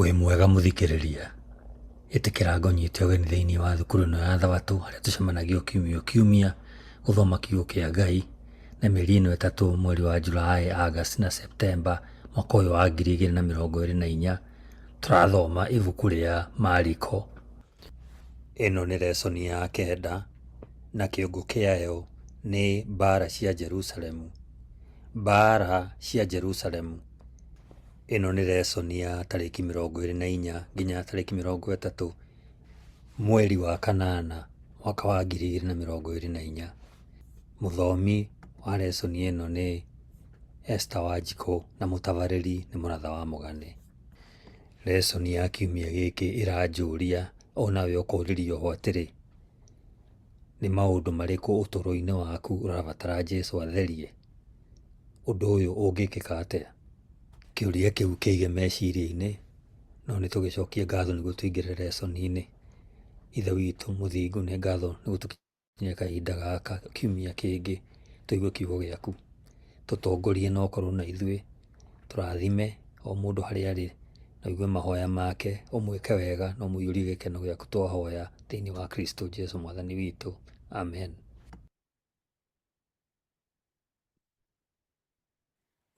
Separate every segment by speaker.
Speaker 1: Wĩ mwega mũthikĩrĩria, ĩtĩkĩra ngũnyite ũgeni thĩinĩ wa thukuru ĩno ya Thabatũ harĩa tũcemanagia o kiumia o kiumia gũthoma kiugo kĩa Ngai, na mĩeri ĩno ĩtatũ mweri wa July, August na September mwaka ũyũ wa 2024 tũrathoma ibuku rĩa Mariko. Ĩno nĩ lesson ya kenda na kĩongo kĩayo nĩ mbara cia Jerusalemu. Mbara cia Jerusalemu. Ĩno nĩ lesson ya tarĩki 24 nginya tarĩki 30 mweri wa kanana mwaka wa 2024. Mũthomi wa lesson ĩno nĩ Esther Wanjikũ na mũtabarĩri nĩ Mũratha wa Mũgane. Lesson ya kiumia gĩkĩ ĩranjũria onawe ũkorĩrio oho atĩrĩ, nĩ maũndũ marĩkũ ũtũũro-inĩ waku ũrabatara Jesũ atherie? Ũndũ ũyũ ũngĩkĩka atĩa? Kĩũria kĩu kĩige meciria-inĩ, no nĩ tũgĩcokie ngatho nĩguo tũingĩre lesson-inĩ. Ithe witũ mũthingu nĩ ngatho nĩ gũtũkinyia kahinda gaka kiumia kĩngĩ tũigue kiugo gĩaku. Tũtongorie na ũkorwo na ithuĩ, tũrathime o mũndũ harĩa arĩ na ũigue mahoya make, ũmwĩke wega na ũmũiyũrie gĩkeno gĩaku twahoya thĩinĩ wa Kristo Jesu mwathani witũ. Amen.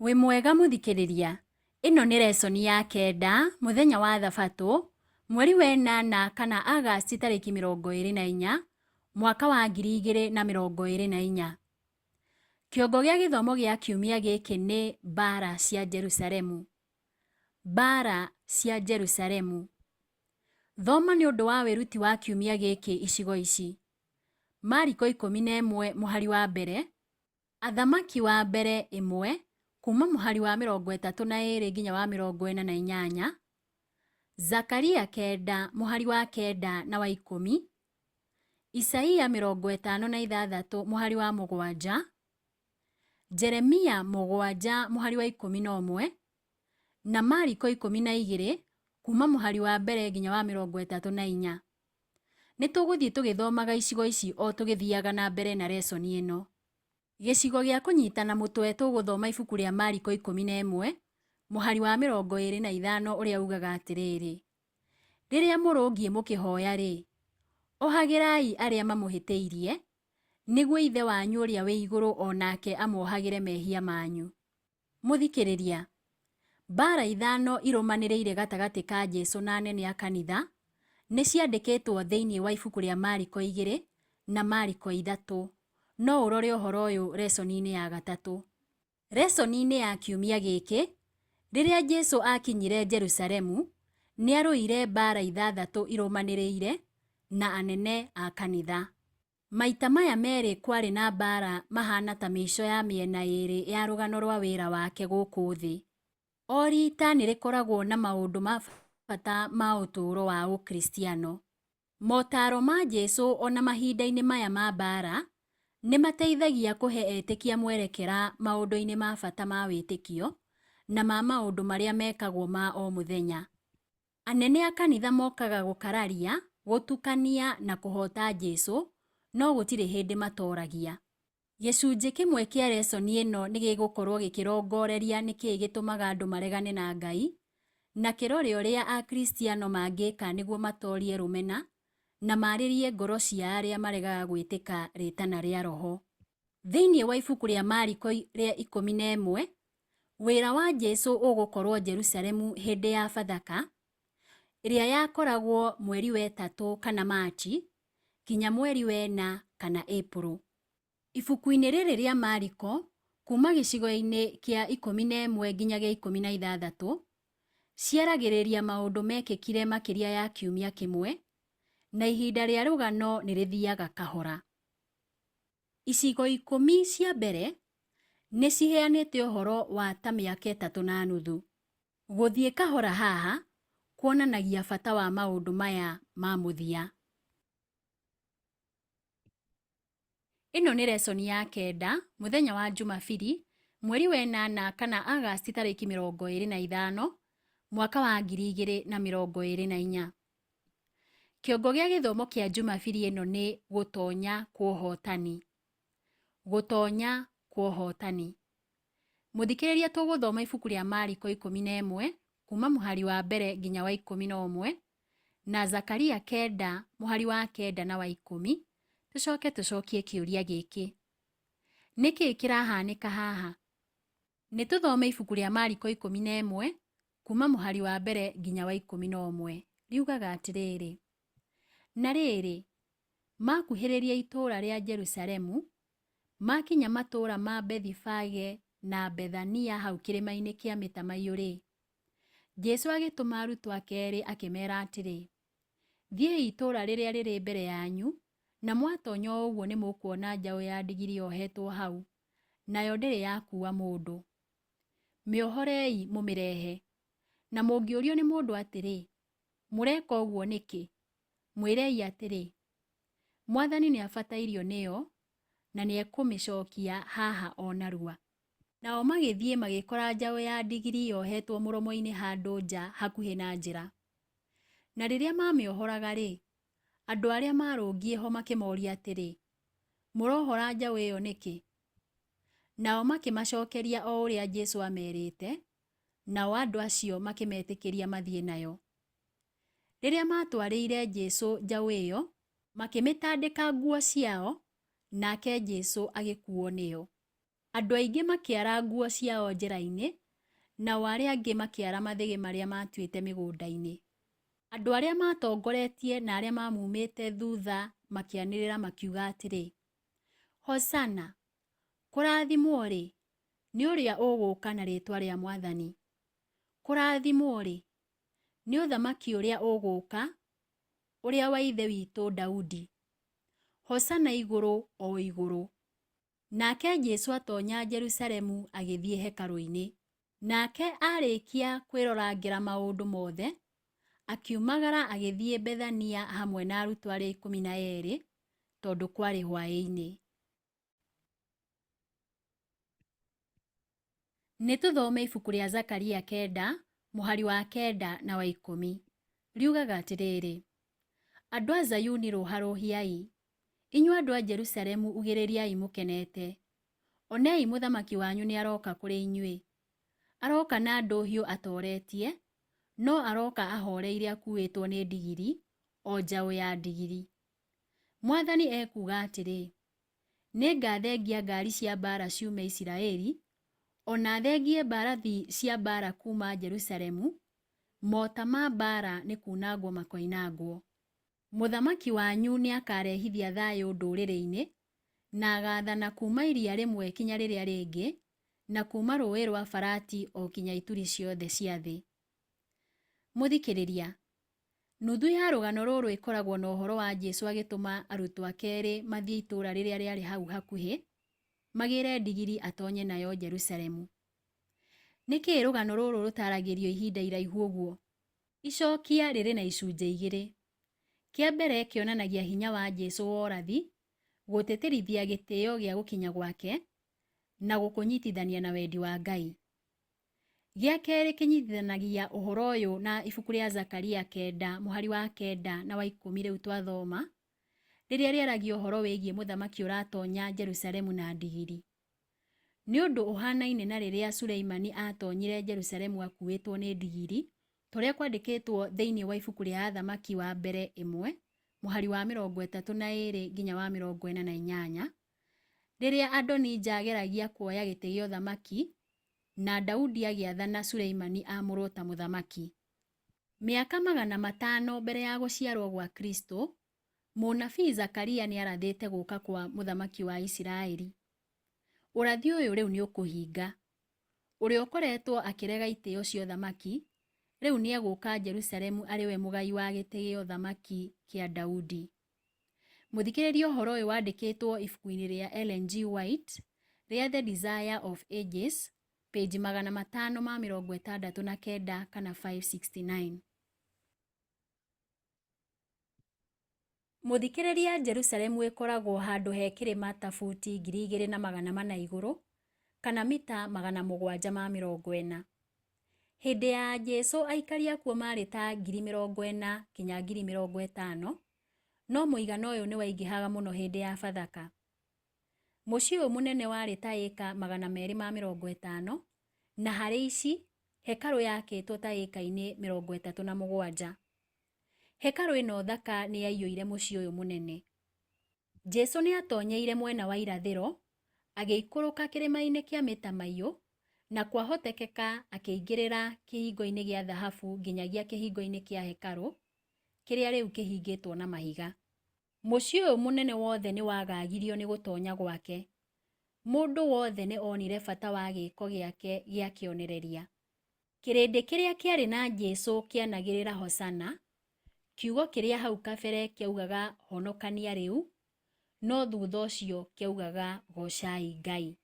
Speaker 2: Wĩ mwega mũthikĩrĩria, ĩno nĩ lesson ya kenda mũthenya wa thabatũ mweri wa ĩnana kana Agasti tarĩki 24 mwaka wa 2024. Kĩongo gĩa gĩthomo gĩa kiumia gĩkĩ nĩ Mbaara cia Jerusalemu. Mbaara cia Jerusalemu. Thoma nĩ ũndũ wa wĩruti wa kiumia gĩkĩ icigo ici: Mariko 11 mũhari wa mbere, Athamaki wa Mbere ĩmwe, kuuma mũhari wa 32 nginya wa 48, Zakaria 9 mũhari wa 9 na wa 10, Isaia 56 mũhari wa 7, Jeremia 7 mũhari wa 11, na Mariko 12 kuuma mũhari wa mbere nginya wa 34. Nĩ tũgũthiĩ tũgĩthomaga icigo ici o tũgĩthiaga na mbere na lesson ĩno. Gĩcigo gĩa kũnyitana mũtwe tũgũthoma ibuku rĩa Mariko 11, mũhari wa 25 ũrĩa ugaga atĩrĩrĩ, Rĩrĩa mũrũngiĩ mũkĩhoya-rĩ, ohagĩrai arĩa mamũhĩtĩirie, nĩguo Ithe wanyu ũrĩa wĩ igũrũ o nake amuohagĩre mehia manyu. Mũthikĩrĩria, Mbaara ithano irũmanĩrĩire gatagatĩ ka Jesu na anene a kanitha nĩ ciandĩkĩtwo thĩinĩ wa ibuku rĩa Mariko igĩrĩ na Mariko ithatũ. No ũrore ũhoro ũyũ lesson-inĩ ya gatatũ. Lesson-inĩ ya kiumia gĩkĩ, rĩrĩa Jesu aakinyire Jerusalemu, nĩ arũire mbaara ithathatũ irũmanĩrĩire na anene a kanitha. Maita maya merĩ kwarĩ na mbaara mahaana ta mĩico ya mĩena ĩĩrĩ ya rũgano rwa wĩra wake gũkũ thĩ. O riita nĩ rĩkoragwo na maũndũ ma bata ma ũtũũro wa Ũkristiano. Motaaro ma Jesu o na mahinda-inĩ maya ma mbaara nĩ mateithagia kũhe etĩkia mwerekera maũndũ-inĩ ma bata ma wĩtĩkio na ma maũndũ marĩa mekagwo ma o mũthenya. Anene a kanitha mokaga gũkararia, gũtukania na kũhoota Jesu, no gũtirĩ hĩndĩ matooragia. Gĩcunjĩ kĩmwe kĩa lesson ĩno nĩ gĩgũkorwo gĩkĩrongoreria nĩ kĩĩ gĩtũmaga andũ maregane na Ngai, na kĩrore ũrĩa Akristiano mangĩka nĩguo matoorie rũmena na marĩrie ngoro cia arĩa maregaga gwĩtĩka rĩtana rĩa Roho. Thĩinĩ wa ibuku rĩa Mariko rĩa 11, wĩra wa Jesu ũgũkorwo Jerusalemu hĩndĩ ya Bathaka, ĩrĩa yakoragwo mweri wa ĩtatũ kana Machi kinya mweri wa ĩna kana Ĩpuro. Ibuku-inĩ rĩrĩ rĩa Mariko, kuuma gĩcigo-inĩ kĩa 11 nginya gĩa 16, ciaragĩrĩria maũndũ mekĩkire makĩria ya kiumia kĩmwe, na ihinda rĩa rũgano nĩ rĩthiaga kahora. Icigo ikũmi cia mbere nĩ ciheanĩte ũhoro wa ta mĩaka ĩtatũ na nuthu. Gũthiĩ kahora haha kuonanagia bata wa maũndũ maya ma mũthia. Ĩno nĩ lesson ya kenda mũthenya wa Jumabiri mweri wa ĩnana kana Agasti tarĩki 25 mwaka wa 2024. Kĩongo gĩa gĩthomo kĩa Jumabiri ĩno nĩ gũtonya kwa ũhotani. Gũtonya kwa ũhotani. Mũthikĩrĩria tũgũthoma ibuku rĩa Mariko 11 kuma mũhari wa mbere nginya wa 11, na Zakaria 9 mũhari wa 9 na wa 10, tũcoke tũcokie kĩũria gĩkĩ. Nĩ kĩĩ kĩrahanĩka haha? Nĩ tũthome ibuku rĩa Mariko 11 kuma mũhari wa mbere nginya wa 11. Riugaga atĩrĩrĩ, na rĩrĩ, makuhĩrĩria itũũra rĩa Jerusalemu, makinya matũũra ma Bethifage na Bethania hau kĩrĩma-inĩ kĩa mĩtamaiyũ-rĩ, Jesu agĩtũma arutwo ake erĩ akĩmeera atĩrĩ, thiĩi itũũra rĩrĩa rĩrĩ mbere yanyu, na mwatonya o ũguo nĩ mũkuona njaũ ya ndigiri yohetwo hau, nayo ndĩrĩ yakuua mũndũ. Mĩohorei mũmĩrehe. Na mũngĩũrio nĩ mũndũ atĩrĩ, mũreka ũguo nĩkĩ? Mwĩrei atĩrĩ, Mwathani nĩabatairio nĩyo, na nĩekũmĩcokia haha o narua. Nao magĩthiĩ magĩkora njaũ ya ndigiri yohetwo mũromo-inĩ handũ nja hakuhĩ na njĩra. Na rĩrĩa maamĩohoraga-rĩ, andũ arĩa maarũngiĩ ho makĩmoria atĩrĩ, mũrohora njaũ ĩyo nĩkĩ? Nao makĩmacokeria o ũrĩa Jesu aamerĩte, nao andũ acio makĩmetĩkĩria mathiĩ nayo. Rĩrĩa maatwarĩire Jesu njaũ ĩyo, makĩmĩtandĩka nguo ciao, nake Jesu agĩkuuo nĩyo. Andũ aingĩ makĩara nguo ciao njĩra-inĩ, nao arĩa angĩ makĩara mathĩgĩ marĩa maatuĩte mĩgũnda-inĩ. Andũ arĩa maatongoretie na arĩa maamumĩte thutha makĩanĩrĩra makiuga atĩrĩ, Hosana! Kũrathimwo-rĩ, nĩ ũrĩa ũgũũka na rĩĩtwa rĩa Mwathani. Kũrathimwo-rĩ, nĩ ũthamaki ũrĩa ũgũũka, ũrĩa wa ithe witũ Daudi. Hosana igũrũ o igũrũ. Nake Jesu atonya Jerusalemu agĩthiĩ hekarũ-inĩ. Nake aarĩkia kwĩrorangĩra maũndũ mothe, akiumagara agĩthiĩ Bethania hamwe na arutwo arĩa 12, tondũ kwarĩ hwaĩ-inĩ. Nĩ tũthome ibuku rĩa Zakaria 9, mũhari wa 9 na wa 10. Riugaga atĩrĩrĩ, andũ a Zayuni rũharũhiai, inyuĩ andũ a Jerusalemu ugĩrĩriai mũkenete. Onei mũthamaki wanyu nĩaroka kũrĩ inyuĩ. Aroka na ndũhiũ atoretie, no aroka ahoreire akuuĩtwo nĩ ndigiri, o njaũ ya ndigiri. Mwathani ekuuga atĩrĩ, nĩngathengia ngaari cia mbaara ciume Isiraeli, o na thengie mbarathi cia mbaara kuuma Jerusalemu, mota ma mbaara nĩ kuunangwo makoinangwo. Mũthamaki wanyu nĩakarehithia thayũ ndũrĩrĩ-inĩ, na agaathana kuuma iria rĩmwe kinya rĩrĩa rĩngĩ, na kuuma rũũĩ rwa Farati o kinya ituri ciothe cia thĩ. Mũthikĩrĩria, nuthu ya rũgano rũrũ ĩkoragwo na ũhoro wa Jesu agĩtũma arutwo ake erĩ mathiĩ itũũra rĩrĩa rĩarĩ hau hakuhĩ, magĩre ndigiri atonye nayo Jerusalemu. Nĩkĩĩ rũgano rũrũ rũtaragĩrio ihinda iraihu ũguo? Icokia rĩrĩ na icunjĩ igĩrĩ. Kĩa mbere kĩonanagia hinya wa Jesu wa ũrathi, gũtĩtĩrithia gĩtĩo gĩa gũkinya gwake, na gũkũnyitithania na wendi wa Ngai. Gĩa kerĩ kĩnyitithanagia ũhoro ũyũ na ibuku rĩa Zakaria 9 mũhari wa 9 na wa 10 rĩu twathoma, rĩrĩa rĩaragia ũhoro wĩgiĩ mũthamaki ũratonya Jerusalemu na ndigiri. Nĩ ũndũ ũhanaine na rĩrĩa Suleimani aatonyire Jerusalemu akuuĩtwo nĩ ndigiri, ta ũrĩa kwandĩkĩtwo thĩinĩ wa ibuku rĩa Athamaki wa Mbere 1, mũhari wa 32 nginya wa 48, rĩrĩa Adonija ageragia kuoya gĩtĩ gĩa ũthamaki na Daudi agĩathana Suleimani aamũrwo ta mũthamaki. Mĩaka 500 mbere ya gũciarwo gwa Kristo, mũnabii Zakaria nĩarathĩte gũka kwa mũthamaki wa Isiraeli. Ũrathi ũyũ rĩu nĩũkũhinga. Ũrĩa ũkoretwo akĩrega itĩo cia ũthamaki, rĩu nĩegũka Jerusalemu arĩ we mũgai wa gĩtĩ gĩa ũthamaki kĩa Daudi. Mũthikĩrĩria ũhoro ũyũ wandĩkĩtwo ibuku-inĩ rĩa Ellen G. White rĩa The Desire of Ages, page 569 kana 569. Mũthikĩrĩria Jerusalemu ĩkoragwo handũ he kĩrĩma ta buti 2400 igũrũ, kana mita 740. Hĩndĩ ya Jesu aikari akuo maarĩ ta 40,000 kinya 50,000, no mũigana ũyũ nĩwaingĩhaga mũno hĩndĩ ya Bathaka. Mũciĩ ũyũ mũnene warĩ ta ĩka 250, na harĩ ici, Hekarũ yakĩtwo ta ĩka-inĩ 37. Hekarũ ĩno thaka nĩ yaiyũire mũciĩ ũyũ mũnene. Jesu nĩ atonyeire mwena wa irathĩro, agĩikũrũka kĩrĩma-inĩ kĩa mĩtamaiyũ, na kwahotekeka akĩingĩrĩra kĩhingo-inĩ gĩa thahabu nginyagia kĩhingo-inĩ kĩa hekarũ, kĩrĩa rĩu kĩhingĩtwo na mahiga. Mũciĩ ũyũ mũnene wothe nĩ wagagirio nĩ gũtonya gwake. Mũndũ wothe nĩ onire bata wa gĩĩko gĩake gĩa kĩonereria. Kĩrĩndĩ kĩrĩa kĩarĩ na Jesu kĩanagĩrĩra Hosana, kiugo kĩrĩa hau kabere kĩaugaga honokania rĩu, no thutha ũcio kĩaugaga goocai Ngai.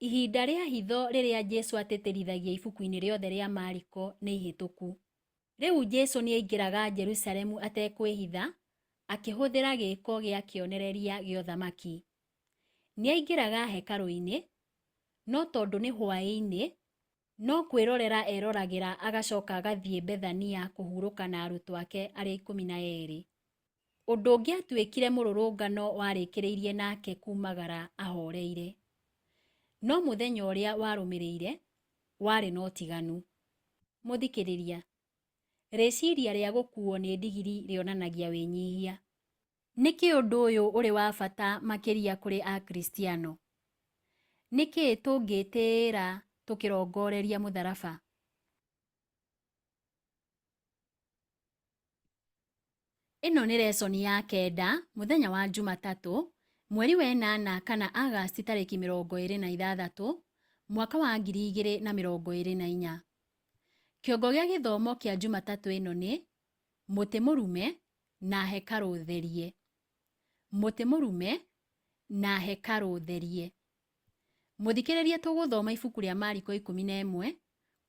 Speaker 2: Ihinda rĩa hitho rĩrĩa Jesu atĩtĩrithagia ibuku-inĩ rĩothe rĩa Mariko nĩ ihĩtũku. Rĩu Jesu nĩ aingĩraga Jerusalemu atekwĩhitha, akĩhũthĩra gĩĩko gĩa kĩonereria gĩa ũthamaki. Nĩ aingĩraga hekarũ-inĩ, no tondũ nĩ hwaĩ-inĩ, no kwĩrorera eroragĩra agacoka agathiĩ Bethania kũhurũka na arutwo ake arĩa 12. Ũndũ ũngĩatuĩkire mũrũrũngano warĩkĩrĩirie nake kumagara ahoreire. No mũthenya ũrĩa warũmĩrĩire warĩ na ũtiganu. Mũthikĩrĩria, rĩciria rĩa gũkuo nĩ ndigiri rĩonanagia wĩnyihia. Nĩkĩ ũndũ ũyũ ũrĩ wa bata makĩria kũrĩ Akristiano? Nĩkĩ tũngĩtĩĩra tũkĩrongoreria mũtharaba? Ĩno nĩ resoni ya kenda mũthenya wa Jumatatũ mweri wa ĩnana kana Agasti tarĩki 26 mwaka wa 2024. Kĩongo gĩa gĩthomo kĩa Jumatatũ ĩno nĩ mũtĩ mũrume na hekarũ therie. Mũtĩ mũrume na hekarũ therie. Mũthikĩrĩria tũgũthoma ibuku rĩa Mariko 11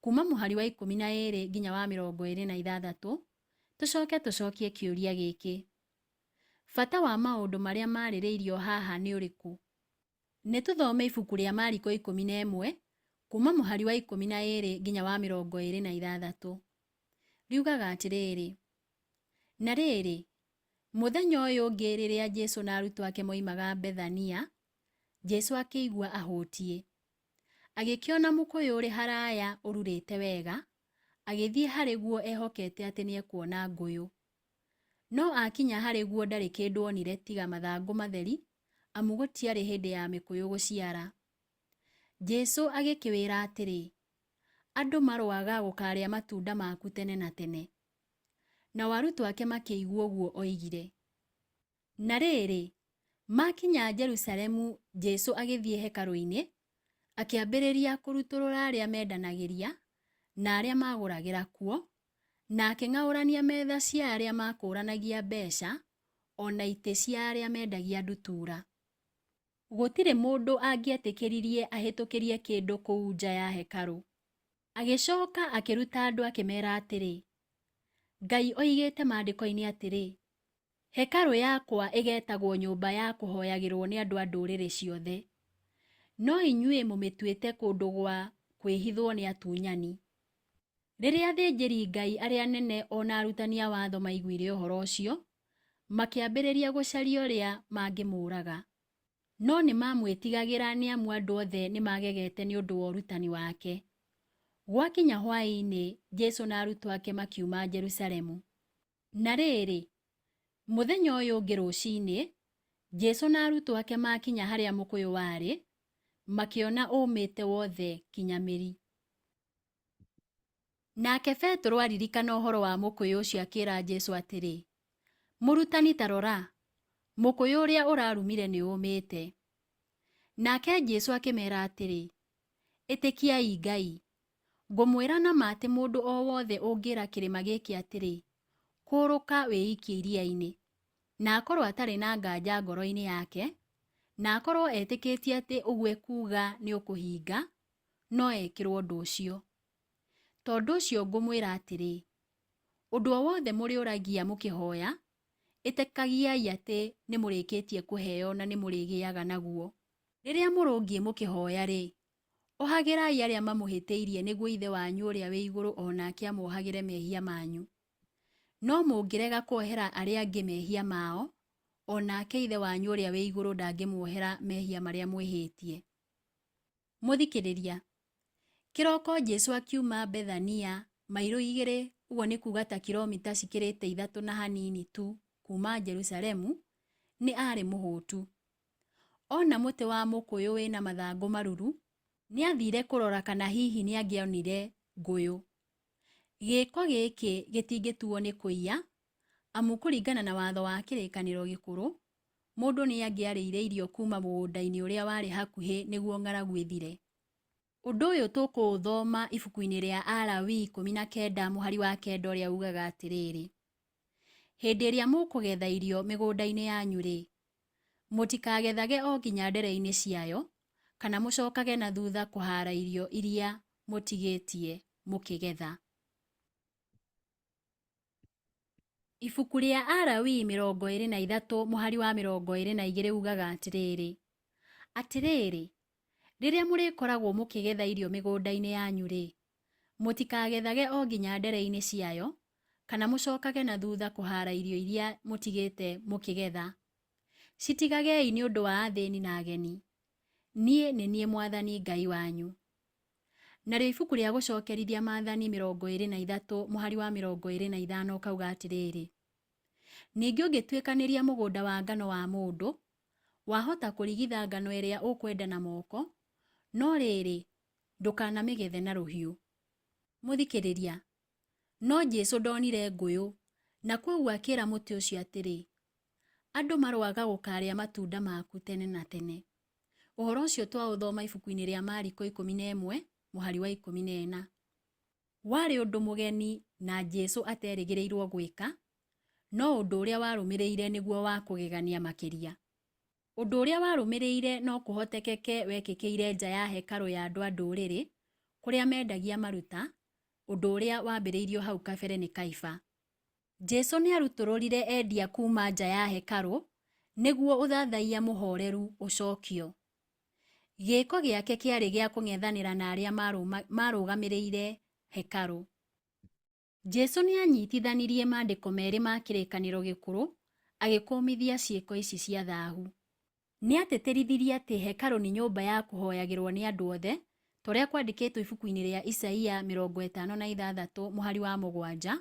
Speaker 2: kuma mũhari wa 12 nginya wa 26, tũcoke tũcokie kĩũria gĩkĩ. Bata wa maũndũ marĩa marĩrĩirio haha nĩ ũrĩkũ? Nĩ tũthome ibuku rĩa Mariko 11 kuma mũhari wa 12 nginya wa 26. Riugaga atĩrĩrĩ, na rĩrĩ, mũthenya ũyũ ũngĩ rĩrĩa Jesu na arutwo ake moimaga Bethania, Jesu akĩigua ahũtiĩ. Agĩkĩona mũkũyũ ũrĩ haraya ũrurĩte wega, agĩthiĩ harĩ guo ehokete atĩ nĩekuona ngũyũ. No akinya harĩ guo ndarĩ kĩndũ onire tiga mathangũ matheri, amu gũtiarĩ hĩndĩ ya mĩkũyũ gũciara. Jesu agĩkĩwĩra atĩrĩ, andũ maroaga gũkarĩa matunda maku tene na tene. Nao arutwo ake makĩigua ũguo oigire. Na rĩrĩ, makinya Jerusalemu, Jesu agĩthiĩ hekarũ-inĩ, akĩambĩrĩria kũrutũrũra arĩa mendanagĩria na arĩa magũragĩra kuo, na akĩng'aũrania metha cia arĩa makũranagia mbeca, o na itĩ cia arĩa mendagia ndutura. Gũtirĩ mũndũ angĩetĩkĩririe ahĩtũkĩrie kĩndũ kũu nja ya hekarũ. Agĩcoka akĩruta andũ akĩmeera atĩrĩ, Ngai oigĩte maandĩko-inĩ atĩrĩ, hekarũ yakwa ĩgetagwo nyũmba ya kũhoyagĩrwo nĩ andũ a ndũrĩrĩ ciothe. No inyuĩ mũmĩtuĩte kũndũ gwa kwĩhithwo nĩ atunyani. Rĩrĩa athĩnjĩri-Ngai arĩa anene o na arutani a watho maiguire ũhoro ũcio, makĩambĩrĩria gũcaria ũrĩa mangĩmũũraga. No nĩmamwĩtigagĩra nĩ amu andũ othe nĩmagegete nĩ ũndũ wa ũrutani wake. Gwakinya hwaĩ-inĩ, Jesu na arutwo ake makiuma Jerusalemu. Na rĩrĩ, mũthenya ũyũ ũngĩ rũcinĩ, Jesu na arutwo ake makinya harĩa mũkũyũ warĩ, makĩona ũmĩte wothe kinya mĩri. Nake Petero aririkana ũhoro wa mũkũyũ ũcio akĩra Jesu atĩrĩ, Mũrutani ta rora, mũkũyũ ũrĩa ũrarumire nĩ ũmĩte. Nake Jesu akĩmeera atĩrĩ, ĩtĩkiai Ngai. Ngũmwĩra na ma atĩ mũndũ o wothe ũngĩra kĩrĩma gĩkĩ atĩrĩ, kũrũka wĩikie iria-inĩ, na akorwo atarĩ na nganja ngoro-inĩ yake, na akorwo etĩkĩtie atĩ ũguo ekuuga nĩ ũkũhinga, no ekĩrwo ũndũ ũcio. Tondũ ũcio ngũmwĩra atĩrĩ, ũndũ o wothe mũrĩũragia mũkĩhoya, ĩtĩkagiai atĩ nĩ mũrĩkĩtie kũheo na nĩ mũrĩgĩaga naguo. Rĩrĩa mũrũngiĩ mũkĩhoya-rĩ, ohagĩrai arĩa mamũhĩtĩirie nĩguo Ithe wanyu ũrĩa wĩ igũrũ o nake amwohagĩre mehia manyu. No mũngĩrega kuohera arĩa angĩ mehia mao, o nake Ithe wanyu ũrĩa wĩ igũrũ ndangĩmuohera mehia marĩa mwĩhĩtie. Mũthikĩrĩria, Kĩroko Jesu akiuma Bethania, mairo 2, ũguo nĩ kuuga ta kilomita cikĩrĩte 3 na hanini tu kuuma Jerusalemu, nĩ aarĩ mũhũtu. Ona mũtĩ wa mũkũyũ wĩna mathangũ maruru, nĩ aathire kũrora kana hihi nĩ angĩonire ngũyũ. Gĩĩko gĩkĩ gĩtingĩtuo nĩ kũiya, amu kũringana na watho wa kĩrĩkanĩro gĩkũrũ, mũndũ nĩ angĩarĩire irio kuuma mũgũnda-inĩ ũrĩa warĩ hakuhĩ nĩguo ng'aragu ĩthire. Ũndũ ũyũ tũkũũthoma ibuku-inĩ rĩa Alawii 19 mũhari wa 9 ũrĩa ugaga atĩrĩrĩ, Hĩndĩ ĩrĩa mũkũgetha irio mĩgũnda-inĩ yanyu-rĩ, mũtikagethage o nginya ndere-inĩ ciayo, kana mũcokage na thutha kũhaara irio iria mũtigĩtie mũkĩgetha. Ibuku rĩa Alawii 23 mũhari wa 22 ugaga atĩrĩrĩ, Atĩrĩrĩ, rĩrĩa mũrĩkoragwo mũkĩgetha irio mĩgũnda-inĩ yanyu-rĩ, mũtikagethage o nginya ndere-inĩ ciayo, kana mũcokage na thutha kũhaara irio iria mũtigĩte mũkĩgetha. Citigagei nĩ ũndũ wa athĩni na ageni. Niĩ nĩ niĩ Mwathani Ngai wanyu. Narĩo ibuku rĩa gũcokerithia Maathani 23 mũhari wa 25 ũkauga atĩrĩrĩ, Ningĩ ũngĩtuĩkanĩria mũgũnda wa ngano wa mũndũ, wahota kũrigitha ngano ĩrĩa ũkwenda na moko, no rĩrĩ, ndũkanamĩgethe na rũhiũ. Mũthikĩrĩria, no Jesu ndonire ngũyũ, na kwoguo akĩra mũtĩ ũcio atĩrĩ, Andũ maroaga gũkaarĩa matunda maku tene na tene. Ũhoro ũcio twaũthoma ibuku-inĩ rĩa Mariko 11 mũhari wa 14. Warĩ ũndũ mũgeni na Jesu aterĩgĩrĩirũo gwĩka, no ũndũ ũrĩa warũmĩrĩire nĩguo wa kũgegania makĩria. Ũndũ ũrĩa warũmĩrĩire no kũhotekeke wekĩkĩire nja ya hekarũ ya andũ a ndũrĩrĩ, kũrĩa meendagia maruta, ũndũ ũrĩa wambĩrĩirio hau kabere nĩ Kaifa. Jesu nĩ aarutũrũrire endia kuuma nja ya hekarũ nĩguo ũthathaiya mũhoreru ũcokio. Gĩĩko gĩake kĩarĩ gĩa kũng'ethanĩra na arĩa maarũgamĩrĩire hekarũ. Jesu nĩ aanyitithanirie maandĩko merĩ ma Kĩrĩkanĩro Gĩkũrũ agĩkũmithia ciĩko ici cia thahu. Nĩ aatĩtĩrithirie atĩ hekarũ nĩ nyũmba ya kũhoyagĩrũo nĩ andũ othe, ta ũrĩa kwandĩkĩtwo ibuku-inĩ rĩa Isaia 56 mũhari wa 7,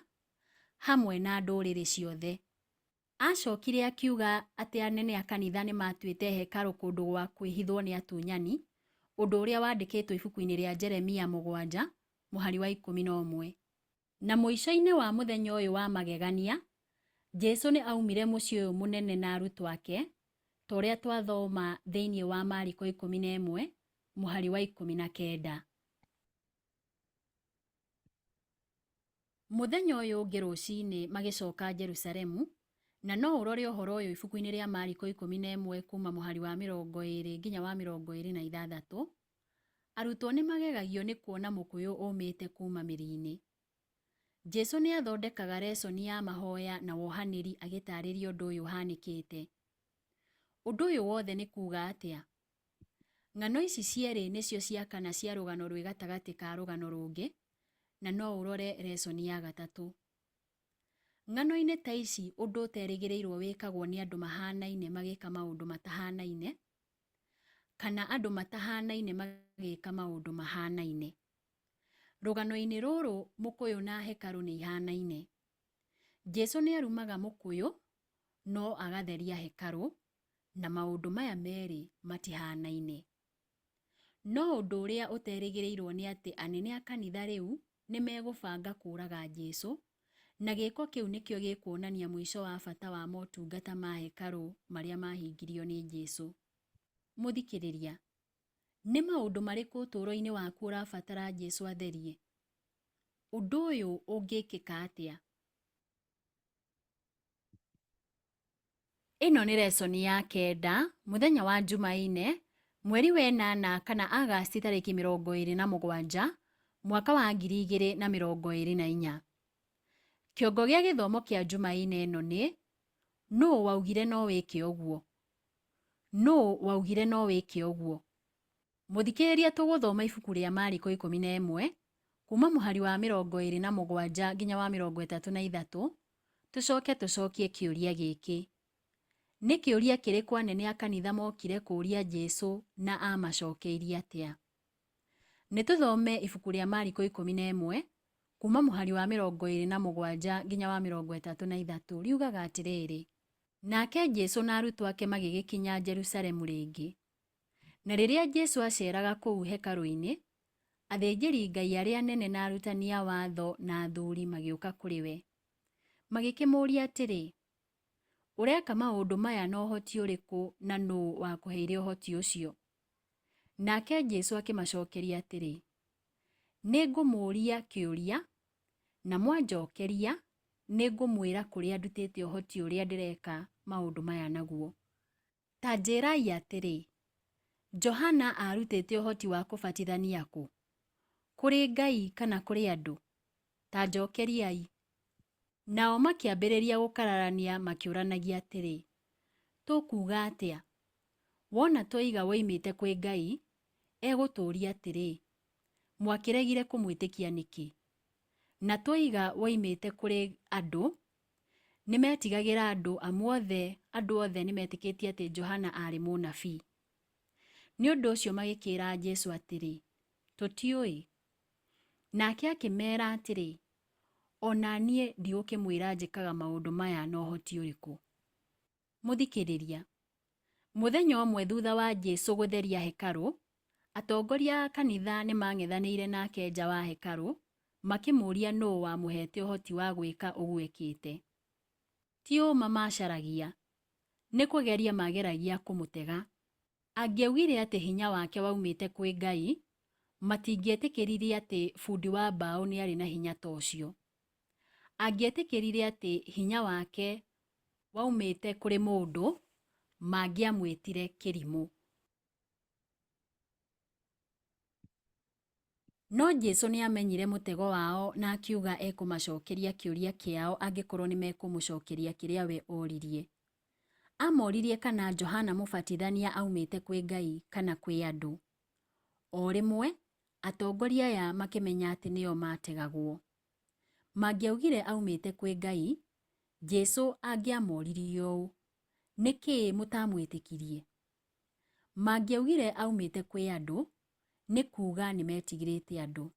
Speaker 2: hamwe na ndũrĩrĩ ciothe. Aacokire akiuga atĩ anene a kanitha nĩ maatuĩte hekarũ kũndũ gwa kwĩhithwo nĩ atunyani, ũndũ ũrĩa wandĩkĩtwo ibuku-inĩ rĩa Jeremia 7 mũhari wa 11. Na mũico-inĩ wa mũthenya ũyũ wa magegania, Jesu nĩ aaumire mũciĩ ũyũ mũnene na arutwo ake, ta ũrĩa twathoma thĩinĩ wa Mariko 11 mũhari wa 19. Mũthenya ũyũ ũngĩ rũcinĩ magĩcoka Jerusalemu, na no ũrore ũhoro ũyũ ibuku-inĩ rĩa Mariko 11 kuuma mũhari wa 20 nginya wa 26, arutwo nĩ magegagio nĩ kuona mũkũyũ ũmĩte kuuma mĩri-inĩ. Jesu nĩ athondekaga reconi ya mahoya na wohanĩri agĩtaarĩria ũndũ ũyũ ũhanĩkĩte. Ũndũ ũyũ wothe nĩ kuuga atĩa? Ng'ano ici cierĩ nĩcio cia kana cia rũgano rwĩ gatagatĩ ka rũgano rũngĩ, na no ũrore reconi ya gatatũ. Ng'ano-inĩ ta ici ũndũ ũterĩgĩrĩirũo wĩkagwo nĩ andũ mahanaine magĩka maũndũ matahanaine, kana andũ matahanaine magĩka maũndũ mahanaine. Rũgano-inĩ rũrũ mũkũyũ na hekarũ nĩ ihanaine. Jesu nĩ arumaga mũkũyũ no agatheria hekarũ, na maũndũ maya merĩ matihanaine. No ũndũ ũrĩa ũterĩgĩrĩirũo nĩ atĩ anene a kanitha rĩu nĩ megũbanga kũũraga Jesu, na gĩĩko kĩu nĩkĩo gĩkuonania mũico wa bata wa motungata ma hekarũ marĩa maahingirio nĩ Jesu. Mũthikĩrĩria, nĩ maũndũ marĩkũ ũtũũro-inĩ waku ũrabatara Jesu atherie? Ũndũ ũyũ ũngĩkĩka atĩa? Ĩno nĩ reconi ya kenda, mũthenya wa Njumaine, mweri wa ĩnana kana Agasti tarĩki 27, mwaka wa 2024. Kĩongo gĩa gĩthomo kĩa Njumaine ĩno nĩ, Nũũ waugire no wĩke ũguo? Nũũ waugire no wĩke ũguo? Mũthikĩrĩria tũgũthoma ibuku rĩa Mariko 11, kuuma mũhari wa 27 nginya wa 33, tũcoke tũcokie kĩũria gĩkĩ. Nĩ kĩũria kĩrĩkũ anene a kanitha mokire kũũria Jesu na aamacokeirie atĩa? Nĩ tũthome ibuku rĩa Mariko 11 kuma mũhari wa 27 nginya wa 33 riugaga atĩrĩrĩ, Nake Jesu na arutwo ake magĩgĩkinya Jerusalemu rĩngĩ. Na rĩrĩa Jesu aaceeraga kũu hekarũ-inĩ, athĩnjĩri-Ngai arĩa anene na arutani a watho na athuri magĩũka kũrĩ we. Magĩkĩmũũria atĩrĩ, Ũreka maũndũ maya na ũhoti ũrĩkũ na nũũ wakũheire ũhoti ũcio? Nake Jesu akĩmacokeria atĩrĩ, Nĩ ngũmũũria kĩũria, na mwanjokeria, nĩ ngũmwĩra kũrĩa ndutĩte ũhoti ũrĩa ndĩreka maũndũ maya naguo. Ta njĩrai atĩrĩ, Johana aarutĩte ũhoti wa kũbatithania kũ? Kũrĩ Ngai kana kũrĩ andũ? Ta njokeriai. Nao makĩambĩrĩria gũkararania makĩũranagia atĩrĩ, Tũkuuga atĩa? Wona twoiga woimĩte kwĩ Ngai, egũtũũria atĩrĩ, 'Mwakĩregire kũmwĩtĩkia nĩkĩ? Na twoiga woimĩte kũrĩ andũ, nĩmetigagĩra andũ amu othe andũ othe nĩmetĩkĩtie atĩ Johana aarĩ mũnabii. Nĩ ũndũ ũcio magĩkĩĩra Jesu atĩrĩ, Tũtiũĩ. Nake akĩmeera atĩrĩ, O na niĩ ndigũkĩmwĩra njĩkaga maũndũ maya na ũhoti ũrĩkũ. Mũthikĩrĩria, mũthenya ũmwe thutha wa Jesu gũtheria hekarũ, atongoria a kanitha nĩ mang'ethanĩire nake nja wa hekarũ, makĩmũũria nũũ wamũheete ũhoti wa gwĩka ũguo ekĩte. Ti ũũma maacaragia, nĩ kũgeria maageragia kũmũtega. Angĩaugire atĩ hinya wake waumĩte kwĩ Ngai, matingĩetĩkĩrire atĩ bundi wa mbaũ nĩ arĩ na hinya ta ũcio. Angĩetĩkĩrire atĩ hinya wake waumĩte kũrĩ mũndũ, mangĩamwĩtire kĩrimũ. No Jesu nĩ aamenyire mũtego wao na akiuga ekũmacokeria kĩũria kĩao angĩkorũo nĩ mekũmũcokeria kĩrĩa we oririe. Aamoririe kana Johana Mũbatithania aumĩte kwĩ Ngai kana kwĩ andũ. O rĩmwe, atongoria aya makĩmenya atĩ nĩo maategagwo. Mangĩaugire aumĩte kwĩ Ngai, Jesu angĩamoririe ũũ, Nĩ kĩĩ mũtaamwĩtĩkirie? Mangĩaugire aumĩte kwĩ andũ, nĩ kuuga nĩ meetigĩrĩte andũ.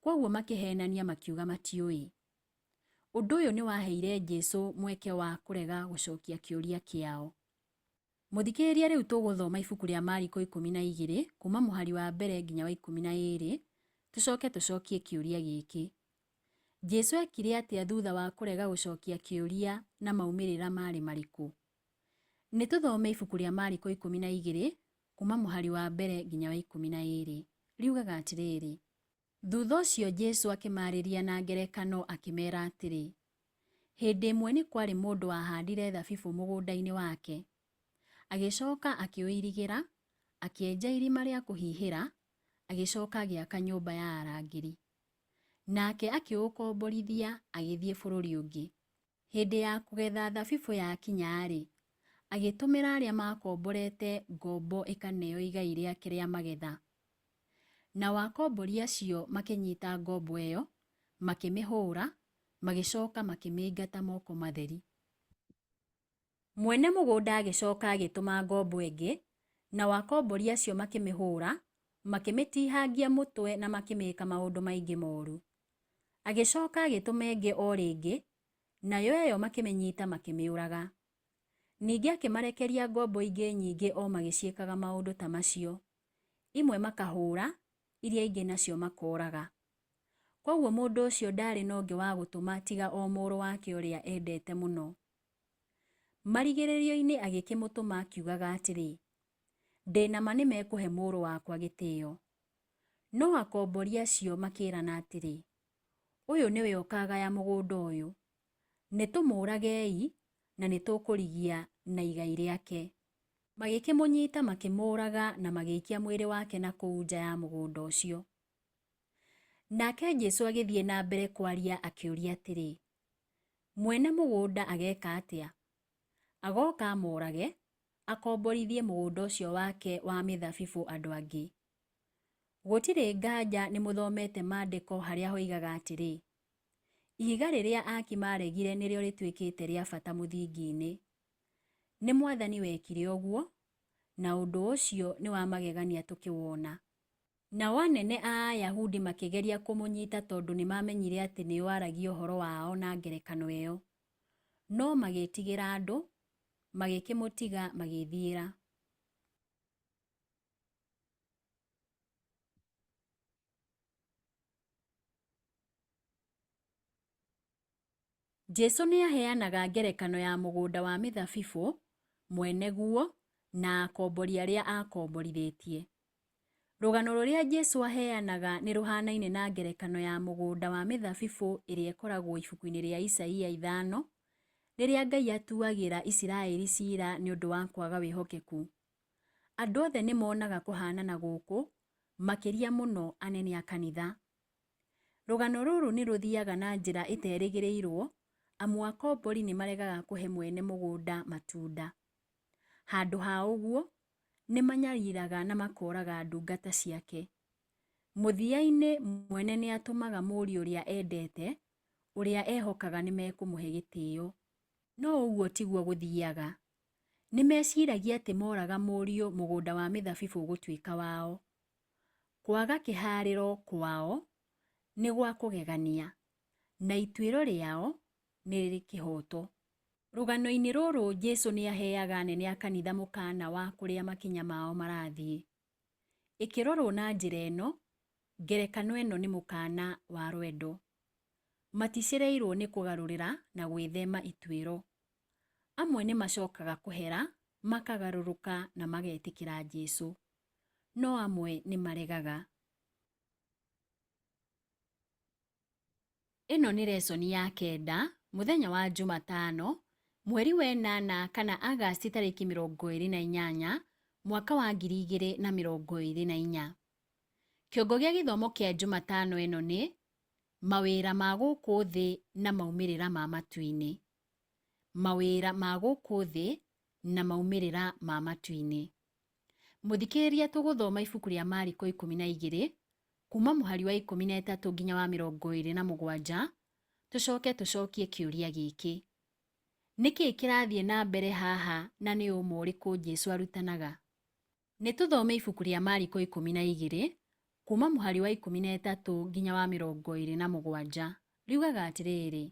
Speaker 2: Kwoguo makĩheenania makiuga matiũĩ. Ũndũ ũyũ nĩ waheire Jesu mweke wa kũrega gũcokia kĩũria kĩao. Mũthikĩrĩria rĩu tũgũthoma ibuku rĩa Mariko 12 kuma mũhari wa mbere nginya wa 12 tũcoke tũcokie kĩũria gĩkĩ. Jesu eekire atĩa thutha wa kũrega gũcokia kĩũria na maumĩrĩra maarĩ marĩkũ? Nĩ tũthome ibuku rĩa Mariko 12 kuma mũhari wa mbere nginya wa 12. Riugaga atĩrĩrĩ, Thutha ũcio Jesu akĩmaarĩria na ngerekano akĩmeera atĩrĩ, Hĩndĩ ĩmwe nĩ kwarĩ mũndũ wahandire thabibũ mũgũnda-inĩ wake. Agĩcoka akĩũirigĩra, akĩenja irima rĩa kũhihĩra, agĩcoka agĩaka nyũmba ya arangĩri. Nake akĩũkomborithia agĩthiĩ bũrũri ũngĩ. Hĩndĩ ya kũgetha thabibũ yakinya-rĩ, agĩtũmĩra arĩa maakomborete ngombo ĩkaneo igai rĩake rĩa magetha. Nao akombori acio makĩnyita ngombo ĩyo, makĩmĩhũũra, magĩcoka makĩmĩingata moko matheri. Mwene mũgũnda agĩcoka agĩtũma ngombo ĩngĩ, nao akombori acio makĩmĩhũũra, makĩmĩtihangia mũtwe na makĩmĩĩka maũndũ maingĩ moru. Agĩcoka agĩtũma ĩngĩ o rĩngĩ, nayo ĩyo makĩmĩnyita makĩmĩũraga. Ningĩ akĩmarekeria ngombo ingĩ nyingĩ o magĩciĩkaga maũndũ ta macio, imwe makahũũra, iria ingĩ nacio makooraga. Kwoguo mũndũ ũcio ndaarĩ na ũngĩ wa gũtũma tiga o mũrũ wake ũrĩa endete mũno. Marigĩrĩrio-inĩ agĩkĩmũtũma akiugaga atĩrĩ, 'Ndĩ na ma nĩ mekũhe mũrũ wakwa gĩtĩo. No akombori acio makĩĩrana atĩrĩ, 'Ũyũ nĩwe ũkaagaya mũgũnda ũyũ. Nĩ tũmũũragei na nĩ tũkũrigia na igai rĩake. Magĩkĩmũnyita makĩmũũraga na magĩikia mwĩrĩ wake na kũu nja ya mũgũnda ũcio. Nake Jesu agĩthiĩ na mbere kwaria akĩũria atĩrĩ, Mwene mũgũnda ageeka atĩa? Agooka amũũrage, akomborithie mũgũnda ũcio wake wa mĩthabibũ andũ angĩ. Gũtirĩ nganja nĩ mũthomete Maandĩko harĩa hoigaga atĩrĩ, 'Ihiga rĩrĩa aaki maaregire nĩrĩo rĩtuĩkĩte rĩa bata mũthingi-inĩ. Nĩ Mwathani wekire ũguo, na ũndũ ũcio nĩ wa magegania tũkĩwona. Nao anene a Ayahudi makĩgeria kũmũnyita tondũ nĩ maamenyire atĩ nĩ aaragia ũhoro wao na ngerekano ĩyo. No magĩĩtigĩra andũ, magĩkĩmũtiga magĩĩthiĩra. Jesu nĩ aheanaga ngerekano ya mũgũnda wa mĩthabibũ, mwene guo, na akombori arĩa aakomborithĩtie. Rũgano rũrĩa Jesu aheanaga nĩ rũhaanaine na ngerekano ya mũgũnda wa mĩthabibũ ĩrĩa ĩkoragwo ibuku-inĩ rĩa Isaia 5, rĩrĩa Ngai atuagĩra Isiraeli ciira nĩ ũndũ wa kwaga wĩhokeku. Andũ othe nĩ monaga kũhaanana gũkũ, makĩria mũno anene a kanitha. Rũgano rũrũ nĩ rũthiaga na njĩra ĩterĩgĩrĩirũo, amu akombori nĩ maregaga kũhe mwene mũgũnda matunda. Handũ ha ũguo, nĩ manyariraga na makoraga ndungata ciake. Mũthia-inĩ mwene nĩ atũmaga mũriũ ũrĩa endete, ũrĩa ehokaga nĩ mekũmũhe gĩtĩo. No ũguo tiguo gũthiaga. Nĩ meciragia atĩ moraga mũriũ mũgũnda wa mĩthabibũ ũgũtuĩka wao. Kwaga kĩhaarĩro kwao nĩ gwa kũgegania, na ituĩro rĩao nĩ rĩrĩ kĩhooto. Rũgano-inĩ rũrũ Jesu nĩ aheaga anene a kanitha mũkaana wa kũrĩa makinya mao marathiĩ. Ĩkĩrorwo na njĩra ĩno, ngerekano ĩno nĩ mũkaana wa rwendo. Maticereirwo nĩ kũgarũrĩra na gwĩthema ituĩro. Amwe nĩ macokaga kũhera, makagarũrũka na magetĩkĩra Jesu. No amwe nĩ maregaga. Ĩno nĩ resoni ya kenda, mũthenya wa Jumatano, mweri wa ĩnana kana Agasti tarĩki 28, mwaka wa 2024. Kĩongo gĩa gĩthomo kĩa Jumatano ĩno nĩ Mawĩra ma gũkũ thĩ na maumĩrĩra ma matu-inĩ. Mawĩra ma gũkũ thĩ na maumĩrĩra ma matu-inĩ. Mũthikĩrĩria tũgũthoma ibuku rĩa Mariko 12 kuma mũhari wa 13 nginya wa 27, tũcoke tũcokie kĩũria gĩkĩ. Nĩ kĩĩ kĩrathiĩ na mbere haha na nĩ ũma ũrĩkũ Jesu arutanaga? Nĩ tũthome ibuku rĩa Mariko 12 kuma mũhari wa 13 nginya wa 27. Riugaga atĩrĩrĩ,